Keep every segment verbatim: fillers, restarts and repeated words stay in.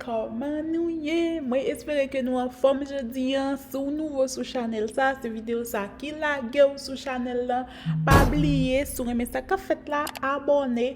Kòman nou ye? Mwen espere ke nou anfòm jodi an. Si w nouvo sou chanèl sa, se videyo sa ki lage w sou chanèl lan. Pa bliye, si w renmen sa k ap fèt la, abòne.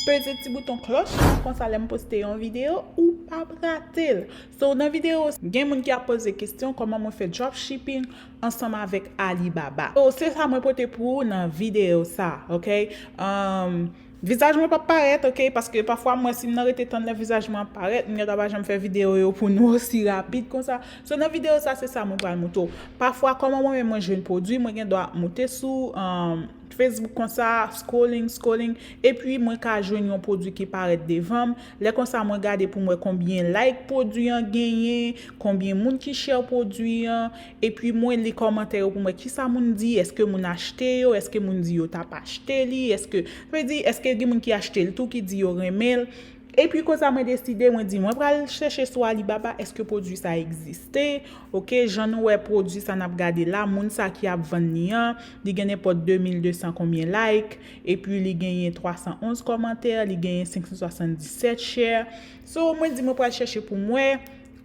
Peze ti bouton klòch lan, konsa lè m poste yon videyo, ou p ap rate l. So, nan videyo, gen moun ki ap poze kesyon, kòman mwen fè dropshipping ansanm avèk Alibaba. So, se sa mwen pote pou ou nan videyo sa, ok? Um, vizaj mwen p ap parèt, ok? Paske pafwa mwen, si m nan rete tann lè vizaj mwen ap parèt, m gentan pa janm fè videyo yo pou nou osi rapid konsa. So, nan videyo sa, se sa mwen pral montre w. Pafwa, kòman mwen menm mwen jwenn pwodui, mwen gen dwa moute sou, um, Facebook konsa, scrolling, scrolling, epi mwen ka jwenn yon pwodui ki parèt devan m. Lè konsa, mwen gade pou m wè konbyen like pwodui an genyen, konbyen moun ki share pwodui an, epi mwen li kòmantè yo pou m wè kisa moun di, èske moun achte yo, èske moun di yo t ap achte li, èske, sa vle di, èske gen moun ki achte l tou, ki di yo renmen l. Epi konsa mwen deside, mwen di mwen pral chèche sou Alibaba, èske pwodui sa egziste? Ok, jan nou wè pwodui sa n ap gade la, moun sa ki ap vann li an, li gen nenpòt de mil de san konbyen like, epi li genyen twa san onz kòmantè, li genyen senk san swasanndisèt share. So, mwen di mwen pral chèche pou m wè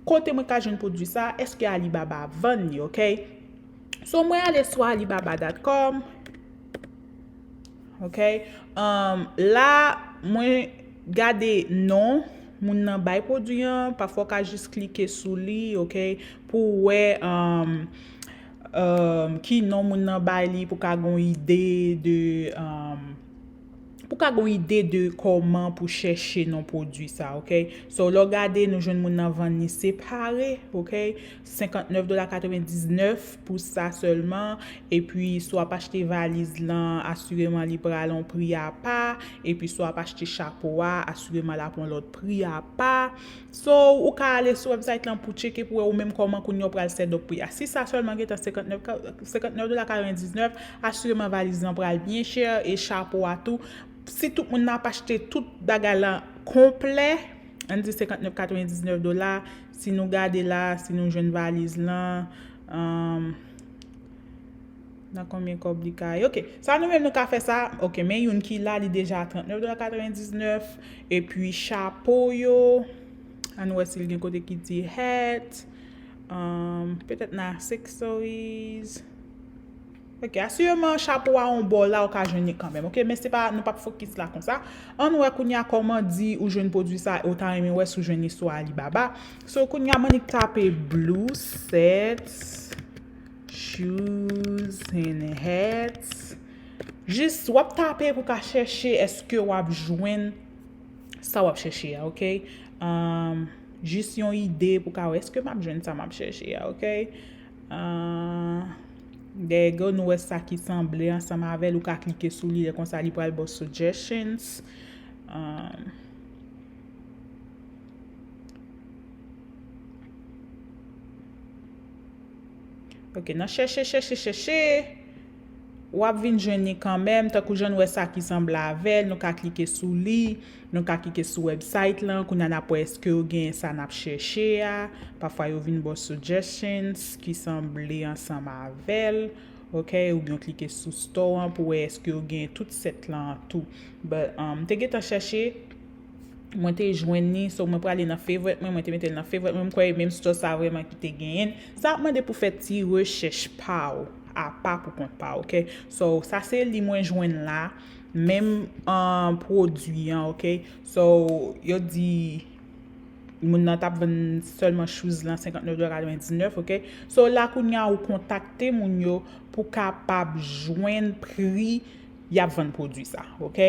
kote mwen ka jwenn pwodui sa, èske Alibaba vann li, ok? So, mwen ale sou alibaba dot com. Ok. Um, la, mwen gade non moun nan bay pwodui an. Pafwa w ka jis klike sou li, ok, pou w wè, um, um, ki non moun nan bay li, pou w ka gen yon ide de, um, pou w ka gen yon ide de kòman pou chèche non pwodui sa, ok? So, lè w gade, nou jwenn moun nan vann li separe, ok? Senkantnèf dola katrevendiznèf pou sa sèlman. Epi, si w ap achte valiz lan, asireman li pral yon pri apa. Epi, si w ap achte chapo a, asireman l ap yon lòt pri apa. So, ou ka ale sou website lan pou tcheke pou wè ou menm kòman kounye a w pral set up pri a. Si sa sèlman gentan senkantnèf, senkantnèf dola katrevendiznèf, asireman valiz lan pral byen chè e chapo a tou. Si tout moun nan ap achte tout bagay lan konplè, ann di senkantnèf katrevendiznèf dola, si nou gade la, si nou jwenn valiz lan, um, nan konbyen kòb li ka ye? Ok, sa nou menm nou ka fè sa. Ok, men youn ki la, li deja a trantnèf dola katrevendiznèf. Epi chapo yo, ann wè si l gen kote ki di hat, um, petèt nan accessories. Ok, asireman chapo a yon bò la, ou ka jwenn li kanmenm. Ok, men se pa, nou p ap fokis la konsa. Ann wè kounye a kòman di ou jwenn pwodui sa, ou ta renmen wè si w jwenn li sou Alibaba. So, kounye a, m annik tape blue sets, shoes and hats. Jis, w ap tape pou w ka chèche èske w ap jwenn sa w ap chèche a, ok? Um, jis yon ide pou w ka wè èske m ap jwenn sa m ap chèche a, ok? Uh, there you go, nou wè sa ki sanble ansanm avè l, ou ka klike sou li, lè konsa li pral ba w suggestions. Um, Ok, nan chèche, chèche, chèche, w ap vin jwenn li kanmenm, tankou jan n wè sa ki sanble avè l, nou ka klike sou li, nou ka klike sou website lan, kounye a n ap wè èske yo gen sa n ap chèche a, pafwa yo vin ba w suggestions ki sanble ansanm avè l, ok, oubyen w klike sou store an pou wè èske yo gen tout set lan tou. But, um, m te gentan chèche, mwen te jwenn li, so mwen prale nan favorite mwen, mwen te mete l nan favorite mwen, m kwè e menm store sa vrèman ki te genyen l. Sa ap mande pou fè ti rechèch pa w, apa pou kont pa w, ok? So, sa se li mwen jwenn la, menm, um, pwodui an, ok? So, yo di moun nan t ap vann sèlman shoes lan senkantnèf dola katrevendiznèf, ok? So, la kounye a ou kontakte moun yo pou kapab jwenn pri y ap vann pwodui sa, ok?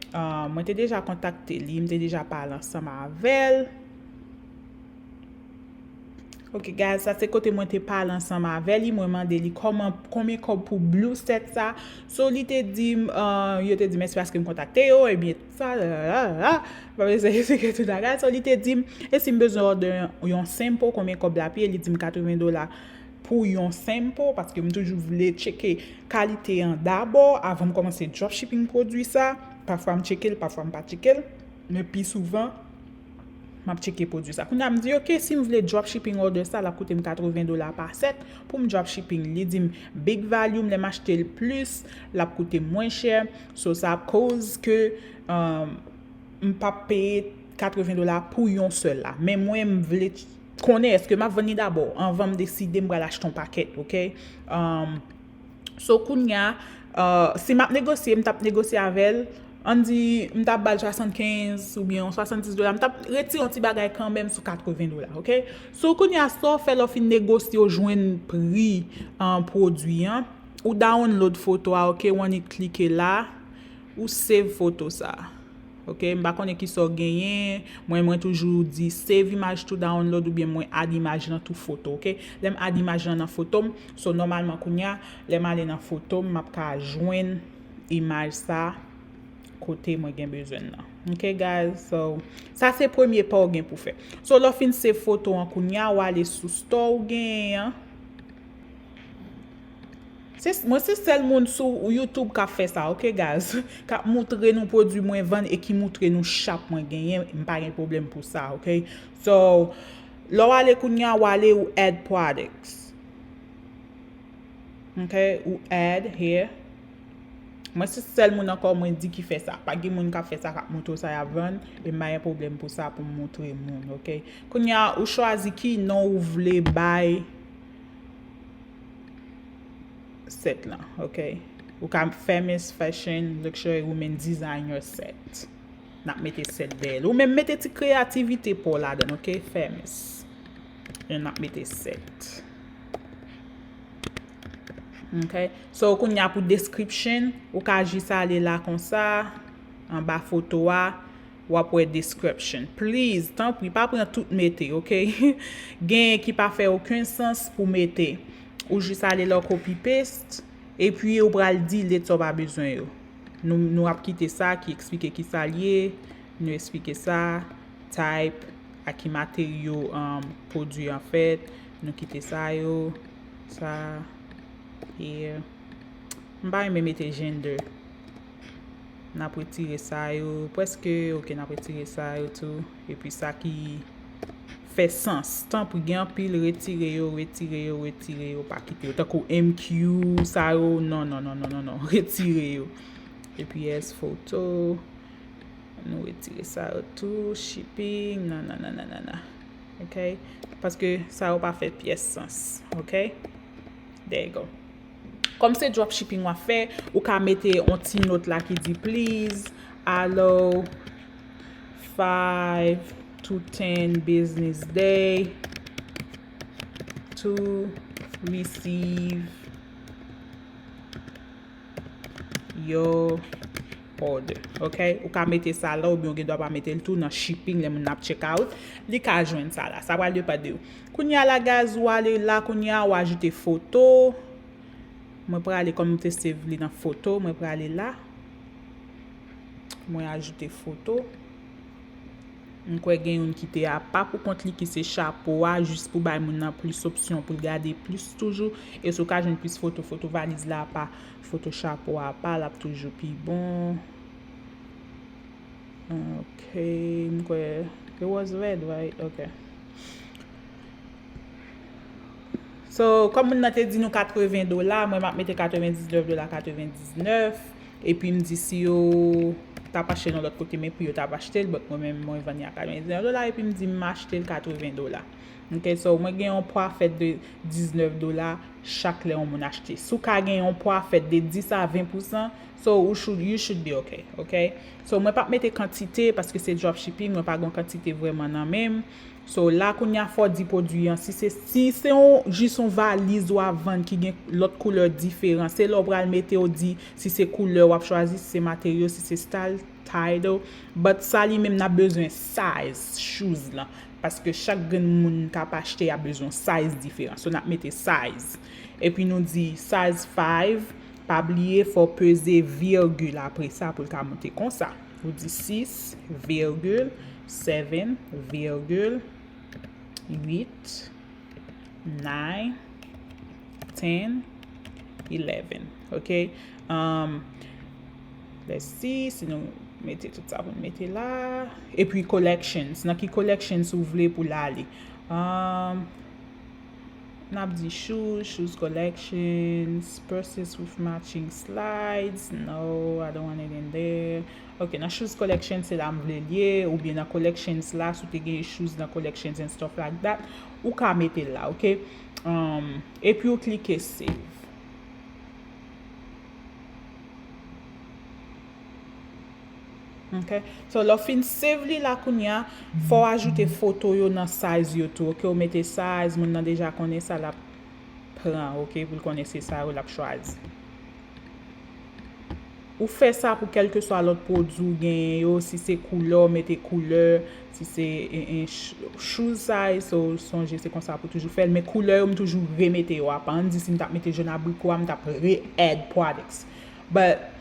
Ah, mwen te deja kontakte li, m te deja pale ansanm avè l. Ok, guys, sa se kote mwen te pale ansanm avè li, mwen mande li kòman, konbyen kòb pou blue set sa. So, li te di m, ah, yo te di m, mèsi paske m kontakte yo, ebyen, sa, la, la, la, la. M pa bezwen esplike tout bagay. So, li te di m, e si m bezwen order yon sample, konbyen kòb l ap ye? Li di m katreven dola pou yon sample, paske m toujou vle tcheke kalite an dabò avan m kòmanse dropshipping pwodui sa. Pafwa m tcheke l, pafwa m pa tcheke l. Men pi souvan, m ap tcheke pwodui sa. Kounye a m di, ok, si m vle dropshipping order sa, l ap koute m katreven dola pa set pou m dropshipping. Li di m big volume, lè m achte l plis, l ap koute m mwen chè. So, sa ap koz ke, um, m p ap peye katreven dola pou yon sèl la. Men mwen, m vle konnen èske m ap vann li dabò anvan m deside m pral achte yon pakèt, oke? Um, so, kounye a, uh, si m ap negosye, m t ap negosye avè l, ann di, m t ap ba l swasannkenz oubyen swasannsis dola, m t ap retire yon ti bagay kanmenm sou katreven dola, oke? So, kounye a, sa w fè lè w fin negosye, w jwenn pri, uh, pwodui an, ou download foto a, oke? Ou annik klike la, ou save foto sa. Oke, m pa konnen ki sa w genyen. Mwen, mwen toujou di save imaj tou download oubyen mwen add imaj lan tou foto, oke? Lè m add imaj lan nan foto m, so nòmalman kounye a, lè m ale nan foto m, m ap ka jwenn imaj sa kote mwen gen bezwen l nan. Oke, guys? So, sa se premye pa w gen pou fè. So, lè w fin save foto an kounye a, w ale sou store w genyen an. Se, mwen se sèl moun sou YouTube k ap fè sa, oke, guys? K ap moutre nou pwodui mwen vann e ki moutre nou shop mwen genyen. M pa gen pwoblèm pou sa, oke? So, lè w ale kounye a, w ale ou add products. Oke? Ou add here. Mwen se sèl moun ankò mwen di ki fè sa. Pa gen moun k ap fè sa, k ap moutre w sa y ap vann. E m pa gen pwoblèm pou sa pou m moutre moun, oke? Kounye a, ou chwazi ki non ou vle bay set lan, oke? Ou ka famous fashion luxury women designer set. N ap mete set dèyè l. Ou menm mete ti kreyativite pa w ladan l, oke? Famous. E n ap mete set. Oke? So, kounye a pou description, ou ka jis ale la konsa, anba foto a, w ap wè description. Please, tanpri, pa pran tout mete, oke? Genyen ki pa fè okenn sans pou mete. Ou jis ale la w copy paste, epi ou pral delete sa w pa bezwen yo. Nou, nou ap kite sa ki eksplike ki sa l ye, nou eksplike sa, type, ak ki materyo, um, pwodui an fèt, nou kite sa yo, sa, here. M pa renmen mete gender. N ap retire sa yo, prèske, oke, n ap retire sa yo tou. Epi sa ki fè sans. Tanpri, gen anpil, retire yo, retire yo, retire yo, pa kite yo. Tankou M Q, sa yo, non, non, non, non, non, non. Retire yo. Epi S photo. Nou retire sa yo tou, shipping, nan, nan, nan, nan, nan, nan. Oke? Paske sa yo pa fè pyès sans. Oke? There you go. Kòm se dropshipping w ap fè, ou ka mete yon ti not la ki di, "Please allow five to ten business day to receive your order." Oke? Ou ka mete sa la, oubyen ou gen dwa pa mete l tou nan shipping, lè moun nan ap check out, li ka jwenn sa la. Sa pral depann de ou. Kounye a la, guys, ou ale la, kounye a, ou ajoute foto. Mwen prale, kòm m te save li nan foto, mwen prale la. Mwen ajoute foto. M kwè gen youn ki te apa pou kont li, ki se chapo a, jis pou bay moun nan plis opsyon pou l gade plis toujou. E si w ka jwenn plis foto, foto valiz la apa, foto chapo a apa, l ap toujou pi bon. Ok, m kwè, it was red, right? Ok. So, kòm moun nan te di nou katreven dola, mwen m ap mete katrevendiznèf dola katrevendiznèf, epi m di si yo t ap achte l yon lòt kote, men pri yo t ap achte l, but mwen menm mwen vann li a katrevendiznèf dola, epi m di m achte l katreven dola. Ok, so mwen gen yon pwa fèt de diznèf dola chak lè yon moun achte. Si w ka gen yon pwa fèt de dis a ven pousan, so ou should, you should be ok, ok? So mwen p ap mete kantite paske se dropshipping, mwen pa gen kantite vrèman nan men m. So la kounye a fò w di pwodui an, si se, si se yon, jis yon valiz w ap vann ki gen lòt koulè diferan, se lè w pral mete w di si se koulè w ap chwazi, si se materyo, si se style, title. But sa li menm n ap bezwen size shoes lan. Paske chak grenn moun k ap achte y ap bezwen size diferan. So n ap mete size. Epi nou di size five, pa bliye fò w peze virgil apre sa pou l ka moute konsa. Ou di sis, virgil, seven, virgil, uit, nine, ten, eleven. Ok? Um, let's see, si nou mete tout sa pou nou mete la. Epi collections. Nan ki collections ou vle pou l ale? Um, N ap di shoes, shoes collections, purses with matching slides. No, I don't want it in there. Ok, nan shoes collection, se la m vle l ye, oubyen nan collections la, si w te gen shoes nan collections and stuff like that, ou ka mete l la, ok? Um, epi ou klike save. Ok. So, lè w fin save li la kounye a, fò w ajoute foto yo nan size yo tou. Ok, ou mete size, moun nan deja konnen sa l ap pran, ok, pou l konnen se sa yo l ap chwazi. Ou fè sa pou kèlkeswa lòt pwodui w genyen yo, si se koulè, w mete koulè, si se, e, e, sh-, shoes size, so, sonje se konsa pou toujou fè l, men koulè yo, m toujou remete yo apa. Ann di si m t ap mete jòn abriko a, m t ap re-add products. But,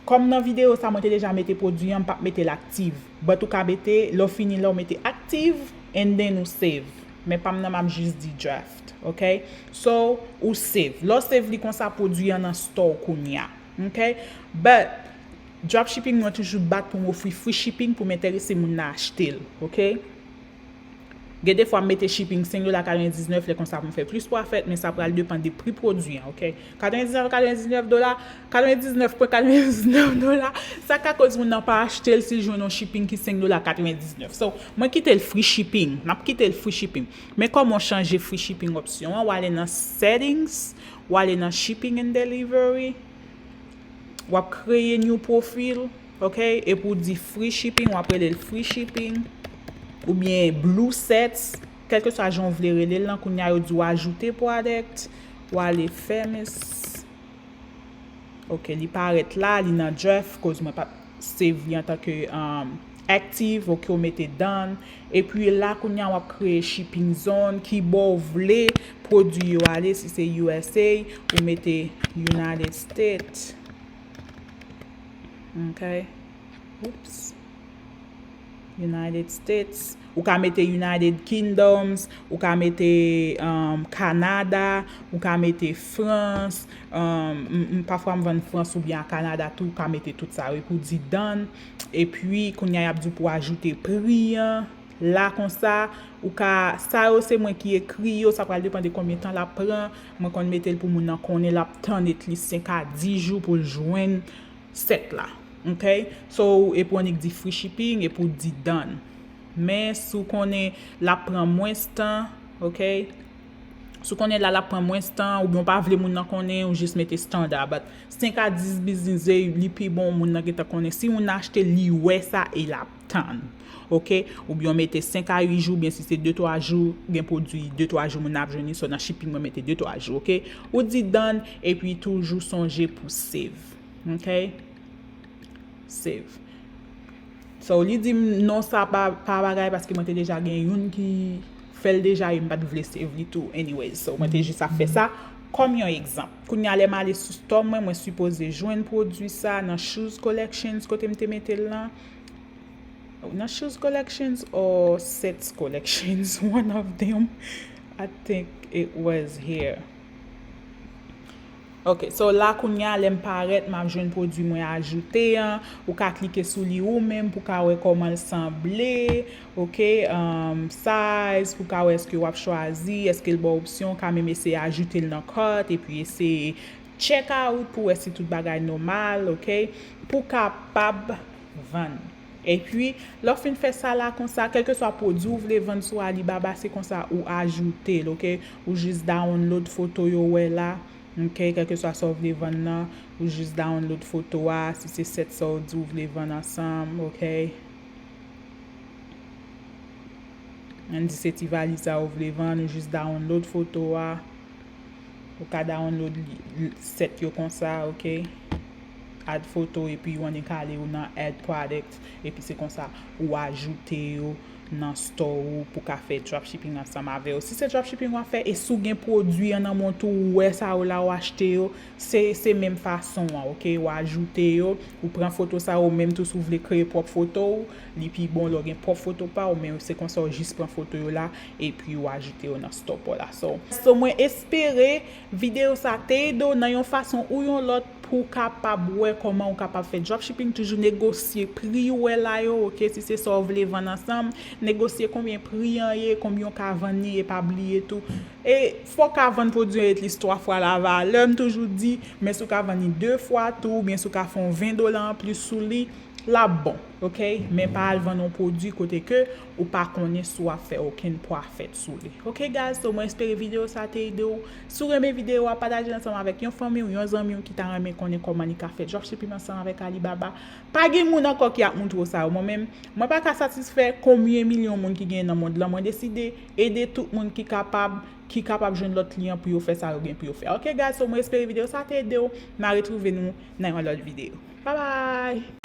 kòm nan videyo sa, mwen te deja mete pwodui an, m p ap mete l active. But ou ka mete, lè w fini la, w mete active, and then ou save. Men pa m nan, m ap jis di draft, ok? So, ou save. Lè w save li konsa, pwodui an nan store w kounye a, ok? But, dropshipping mwen toujou bat pou m ofri free shipping pou m enterese moun nan achte l, ok? Gen defwa m mete shipping senk dola katrevendiznèf, lè konsa pou m fè plis pwofit, men sa pral depann de pri pwodui an, ok? Katrevendiznèf, katrevendiznèf dola, katrevendiznèf pwen katrevendiznèf dola, sa ka koz moun nan pa achte l si l jwenn yon shipping ki senk dola katrevendiznèf. So, mwen kite l free shipping, m ap kite l free shipping. Men kòman w chanje free shipping opsyon an, w ale nan settings, w ale nan shipping and delivery, w ap kreye new profile, ok? Epi w di free shipping, w ap rele l free shipping, oubyen blue sets, kèlkeswa jan w vle rele l lan, kounye a yo di w ajoute product, w ale famous. Ok, li parèt la, li nan draft, koz mwen pa t save li antanke, um, active, ok, ou mete done. Epi la, kounye a w ap kreye shipping zone, ki bò w vle pwodui yo ale, si se U S A, ou mete United States. Ok. Oops. United States. Ou ka mete United Kingdoms, ou ka mete, um, Kanada, ou ka mete Frans. Um, m, m, pafwa m vann Frans oubyen a Kanada tou, ou ka mete tout sa yo. Epi w di done. Epi, kounye a, y ap di w pou w ajoute pri an. La konsa, ou ka, sa yo se mwen ki ekri yo, sa pral depann de konbyen tan l ap pran. Mwen konn mete l pou moun nan konnen l ap tann at least senk a dis jou pou l jwenn set la. Ok? So, epi w annik di free shipping, epi w di done. Men, si w konnen l ap pran mwens tan, ok? Si w konnen la l ap pran mwens tan, oubyen w pa vle moun nan konnen, ou jis mete standard. But senk a dis business day, li pi bon, moun nan gentan konnen. Si moun nan achte, li wè sa e l ap tann. Ok? Oubyen w mete senk a uit jou, oubyen si se de twa jou, gen pwodui de twa jou moun nan ap jwenn li, so nan shipping mwen mete de twa jou, ok? Ou di done, epi toujou sonje pou save. Ok? Save. So, li di m non sa pa, pa bagay paske mwen te deja gen youn ki fè l deja e m pa t vle save li tou. Anyways, so mwen te jis ap fè sa kòm yon egzanp. Kounye a lè m ale sou store mwen, mwen sipoze jwenn pwodui sa nan shoes collections kote m te mete l lan. Nan shoes collections or sets collections, one of them. I think it was here. Ok, so la kounye a, lè m parèt, m ap jwenn pwodui mwen ajoute an. Ou ka klike sou li ou menm pou w ka wè kòman l sanble. Ok, um, size, pou w ka wè èske w ap chwazi, èske l ba w opsyon, w ka menm eseye ajoute l nan cart, epi eseye check out pou w wè si tout bagay nòmal, ok? Pou w kapab vann. Epi, lè w fin fè sa la konsa, kèlkeswa pwodui w vle vann sou Alibaba, se konsa ou ajoute l, ok? Ou jis download foto yo wè la, ok? Kèlkeswa sa w vle vann nan, ou jis download foto a, si se sèt sa w di w vle vann ansanm, ok? Ann di se ti valiz sa w vle vann, ou jis download foto a. Ou ka download li, li, sèt yo konsa, ok? Add foto, epi ou annik ale ou nan add product, epi se konsa ou ajoute yo nan store ou pou ka fè dropshipping ansanm avè yo. Si se dropshipping w ap fè, e si w gen pwodui an nan men w tou, ou wè sa yo la, ou achte yo, se, se menm fason an, ok? Ou ajoute yo, ou pran foto sa yo, ou menm tou si w vle kreye pwòp foto w, li pi bon lè w gen pwòp foto pa w, men se konsa w jis pran foto yo la, epi w ajoute yo nan store pa w la. So, so mwen espere videyo sa te ede w nan yon fason ou yon lòt pou w kapab wè kòman ou kapab fè dropshipping. Toujou negosye pri ou wè la yo, ok? Si se sa w vle vann ansanm, negosye konbyen pri an ye, konbyen w ka vann li, e pa bliye tou. E fò w ka vann pwodui an at least twa fwa la valè, m toujou di, men si w ka vann li de fwa tou, oubyen si w ka fè yon ven dola anplis sou li, l ap bon, ok? Men pa al vann yon pwodui kote ke ou pa konnen si w ap fè okenn pwofit sou li. Ok, guys, so mwen espere videyo sa te ede w. Si w renmen videyo a, pataje l ansanm avèk yon fanmi w, yon zanmi w ki ta renmen konnen kòman li ka fè dropshipping ansanm avèk Alibaba. Pa gen moun ankò ki ap montre w sa yo. Mwen menm, mwen pa ka satisfè konbyen milyon moun ki gen nan mond lan. Mwen deside ede tout moun ki kapab, ki kapab jwenn lòt kliyan pou yo fè sa yo gen pou yo fè. Ok, guys, so mwen espere videyo sa te ede w. N a retwouve nou nan yon lòt videyo. Bye bye!